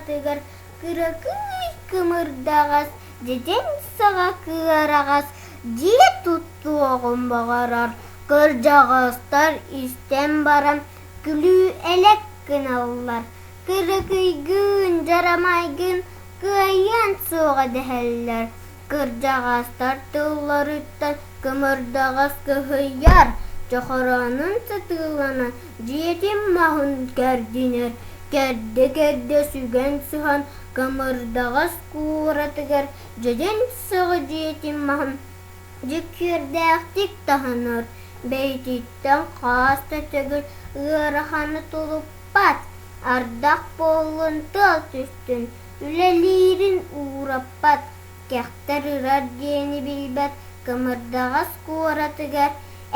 куоратыгар кыракый кымырдаҕас, дьэдьэн саҕа кыараҕас дьиэ туттуоҕун баҕарар. Кырдьаҕастар истэн баран күлүү-элэк гыналлар, кыракыйгын, дьарамайгын кыайыан суоҕа дэһэллэр. Кырдьаҕастар тылларыттан кымырдаҕас кыһыйар, чохороонун сытыыланан дьиэтин маһын кэрдинэр, кэрдэ-кэрдэ сүгэн сыһан кымырдаҕас кууратыгар дьэдьэн саҕа дьиэтин маһын дьүккүөрдээхтик таһынар, бэйэтиттэн хаас да төгүл ыараханы тулуппат, ардах буоллун тыал түстүн, үлэлиирин уураппат, кэхтэр ырар диэни билбэт кымырдаҕас куоратыгар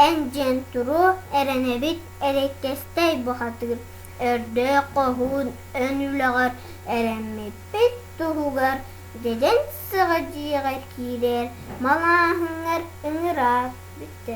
эн диэн туруо эрэнэбит эрэккэстэй бухатыыр, өрдөөх хоһуун өн үлэҕэр эрэммиппит туһугар дьэдьэн саҕа дьиэҕэр киирэр малааһыҥҥар ыҥыраар бүттэ.